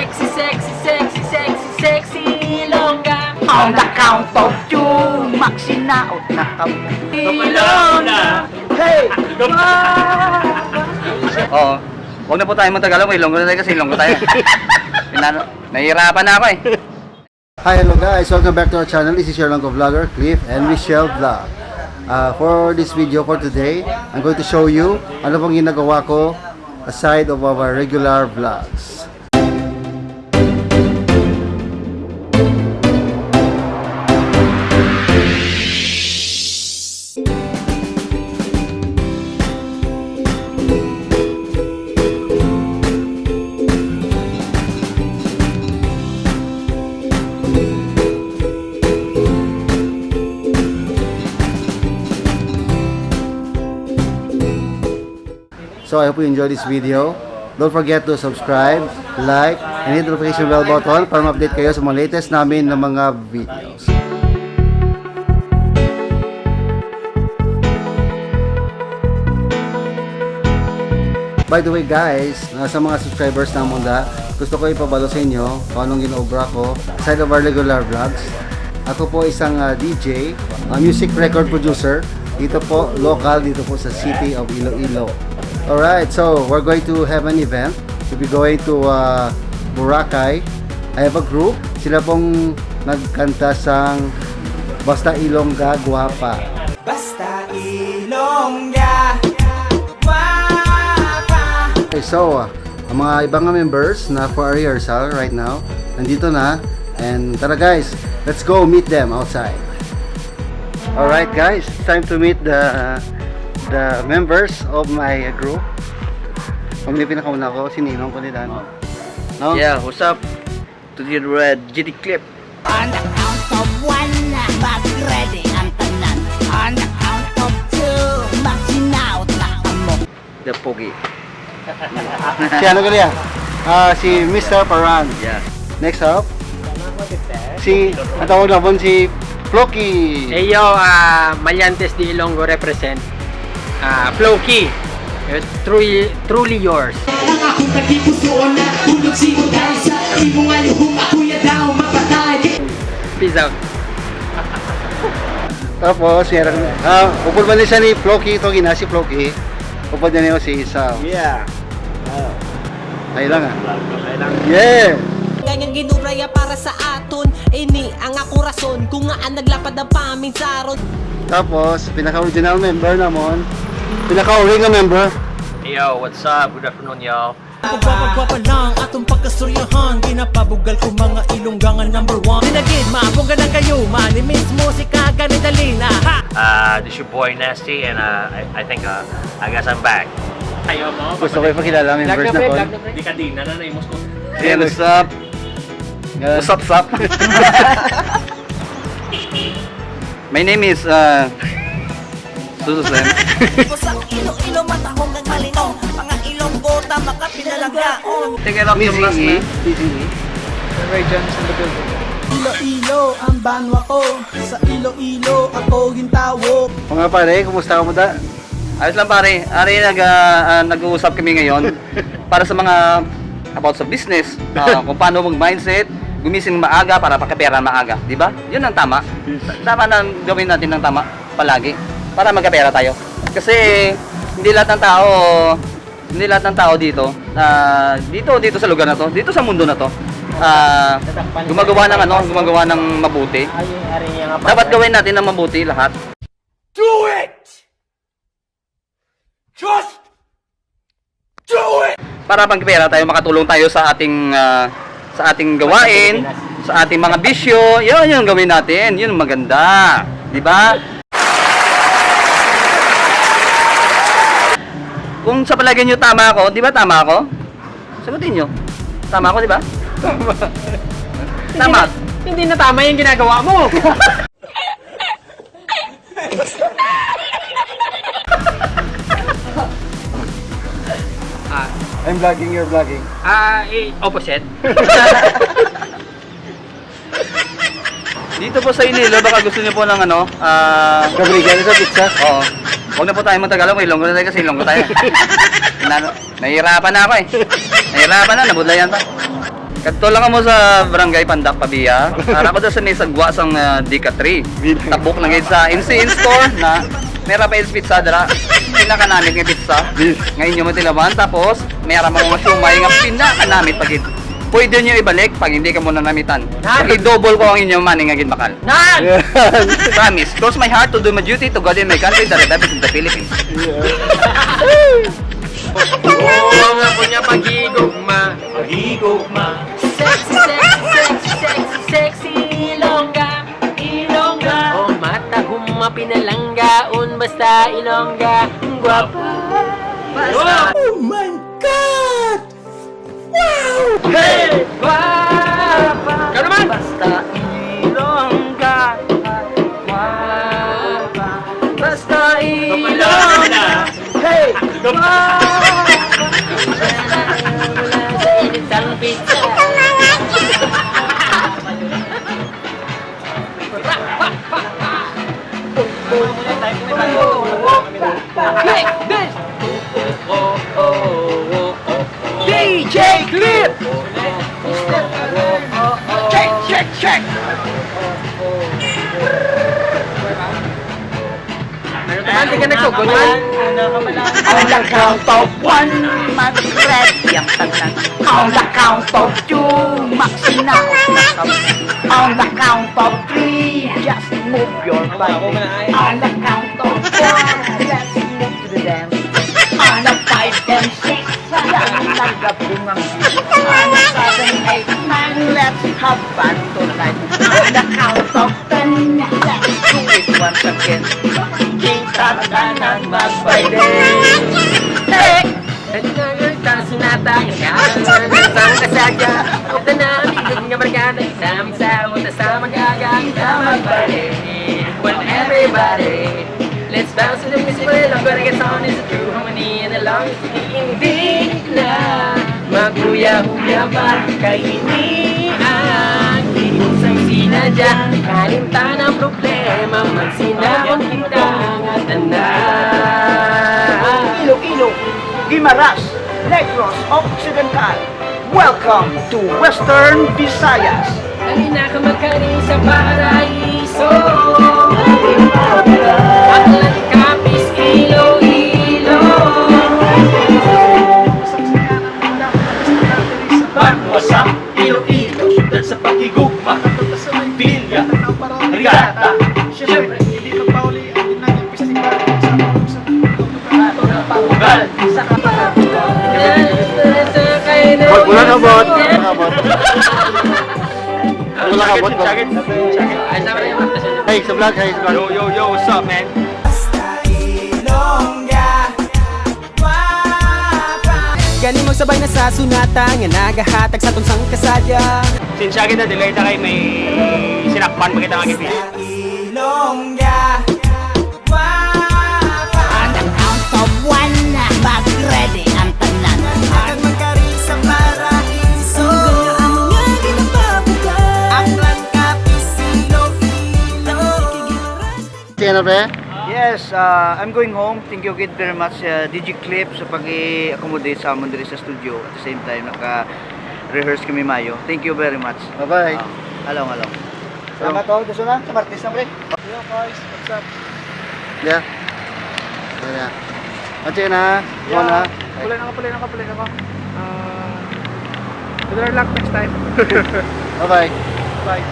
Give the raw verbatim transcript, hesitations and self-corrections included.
Si sexy, sexy, sexy, sexy Ilongga. On the count of two, magsinaot na kamo. Ilongga. Hey! Oo. Huwag na po tayo magtagalog, Ilonggo na tayo kasi Ilonggo tayo. Pinano, nahihirapan na ako eh. Hi, hello guys. Welcome back to our channel. This is your Ilonggo vlogger, Cliff and Michelle Vlog. Uh, for this video for today, I'm going to show you ano pong ginagawa ko aside of our regular vlogs. So I hope you enjoy this video. Don't forget to subscribe, like, and hit the notification bell button para ma-update kayo sa mga latest namin na mga videos. By the way guys, uh, sa mga subscribers namon da, gusto ko ipabalo sa inyo kung anong ginaobra ko aside of our regular vlogs. Ako po isang uh, D J, uh, music record producer, dito po local, dito po sa city of Iloilo. Alright, so we're going to have an event. We'll be going to uh, Boracay. I have a group. Sila pong nagkanta sang Basta Ilongga Guwapa. Basta Ilongga Guwapa. Okay, so, uh, ang mga ibang members na for rehearsal right now, nandito na. And tara guys, let's go meet them outside. Alright guys, it's time to meet the the members of my group. Kami pinakauna ko, si Ninong ko ni Dan. No? Yeah, what's up? To the red G D Clip. On the count of one, mag-ready ang tanan. On the count of two, magsinaot na kamo. The Pogi. Si ano gali, ah? Ah, si Mister Paran. Yeah. Next up, si, ang tawag na po si Floki. Hey yo, ah, Maliantes de Ilonggo represent. Ah, Floki, eh, truly, truly yours. Ang akong tagipusoon na tulog si Uday sa imo nga luhong ako ya daw mapatay. Peace out. Tapos, meron, ah, upod man ni siya ni Floki, ito gina si Floki. Upod niya niyo si Isa. Yeah. Oh. Ay lang, ah. Ay lang. Yeah. Ganyang ginubra ya para sa aton. Ini ang ako rason kung ngaa naglapad ang paminsaron. Tapos, pinaka-original member namon. Pinaka-ori nga member. Yo, what's up? Good afternoon, y'all. Pagwapa-gwapa lang atong pagkastoryahan, ginapabugal ko mga Ilongga nga number one. Di na gid maabong ka lang kayo, mani mismo si Kagani Dalina. Ha! Uh, this your boy Nasty, and uh, I, I think uh, I guess I'm back. Ayaw mo. Gusto ko ipakilala ang members na kon. Di ka din na na imos ko. Hey, what's up? What's up, sup? My name is uh, Susu Slim. Sa Iloilo, matahong kag malinaw. Mga Ilonggo ta makapinalanggaon. Take it off your mask, man. T G E. Ray Jones in the building. Iloilo ang banwa ko. Sa Iloilo ako gintawag. Mga pare, kumusta ka mo da? Ayos lang pare. Ari nag ah, ah, nag-uusap kami ngayon para sa mga about sa business, ah, kung paano mag-mindset, gumising maaga para pakapera maaga, di ba? Yun ang tama. Tama na gawin natin ng tama palagi para magkapera tayo. Kasi hindi lahat ng tao, hindi lahat ng tao dito, ah, dito dito sa lugar na to, dito sa mundo na to, ah, gumagawa ng ano, gumagawa ng mabuti. Dapat gawin natin ng mabuti lahat. Do it! Just do it! Para magpera tayo, makatulong tayo sa ating, ah, sa ating gawain, sa ating mga bisyo. Yun, yun ang gawin natin. Yun ang maganda. Di ba? Kung sa palagay nyo tama ako, di ba tama ako? Sagutin nyo. Tama ako, di ba? Tama. Hindi na, hindi na tama yung ginagawa mo. Ah. I'm vlogging, you're vlogging. Ah, eh, opposite. Dito po sa Iloilo, baka gusto niyo po ng ano, ah, Gabriel, sa pizza? Oo. Huwag na po tayo magtagalog, Ilonggo na tayo kasi Ilonggo tayo. Nahirapan na ako eh. Nahirapan na, nabudlayan pa. Kadto lang kamo sa Barangay Pandak, Pavia. Ara ko sa may sagwa sang, ah, Deca three. Tabok lang gid sa N C N store na may ra pa is pizza dira. Pinakanamit nga pizza nga inyo matilawan, tapos may ra mga siomay nga pinakanamit pa gid. Pwede nyo ibalik pag hindi kamo nanamitan. Pag i-double ko ang inyong money nga ginbakal. Nan! Promise, cross my heart to do my duty to God and my country, the Republic of the Philippines. Oo, nga po niya paghigugma. Paghigugma. Sexy, sexy, sexy, sexy, sexy Ilongga, Ilongga. O mata huma pinalanggaon basta Ilongga. Guwapa. Basta. Oh my God! Wow! Hey! Guwapa. Ikaw naman. Basta Ilongga. Guwapa. Basta Ilongga. Hey! Isang pizza. D J Clip! Check, check, check! Ano naman? Di ka nagtugon, man? On the count of one, mag-ready ang tanan. On the count of two, magsinaot na kami. On the count of three, just move your body. On the count of four, let's move to the dance. On the five and six, yan ang nagabungang video. On the seven, eight, nine, let's have fun tonight. On the count of ten, let's do it once again. Kita tanan magpayday. Hey! Talingayon, taas na tayo. Ang kasagya. Ang tanami, yung nga barkada. Kita magsaot sa mag-aga. Kita magbalik. Well, everybody, let's bounce to the music. Well, I'm gonna get sound is a true harmony and along. Hindi na maghuya-huya pa. Kay ini ang iusang sinadya. Kalimtan ang problema. Magsinahon kita nga tanan. Iloilo, Guimaras, Negros Occidental. Welcome to Western Visayas. Halina ka magkari sa paraiso. Aklan, Capiz, Iloilo. Banwa sa Iloilo, dahil sa pakigugma, Villa, Rigata, siyempre, hindi magpauli ang dinaging festival sa sa Bot, wala na, Bot. Wala na, Bot. Wala ka, Bot. Hey, sa vlog, hey, sa vlog. Yo, yo, yo, what's up, man? Gani magsabay na sa sunata nga nagahatag sa tunsang kasadya. Sinsya kita, delay ta kay may sinakpan pa kita nga gipili. Ilongga. On the count of one, mag-ready ang tanan. Ang magkari sa paraiso. Ang mga ginapabuka. Aklan, Capiz, Iloilo. Sino, pre? Yes, uh, I'm going home. Thank you gid very much, uh, D J Clip, sa pag-i-accommodate sa amon diri sa studio. At the same time, naka-rehearse kami mayo. Thank you very much. Bye-bye. Uh, along, along. Salamat, oh. Gusto na? Sa Martes na, pre. Yo, guys. What's up? Yeah. Yeah. Ano na? Yeah. Wala na ka, wala na ka, wala na ka. Uh, better luck next time. Bye-bye. Bye.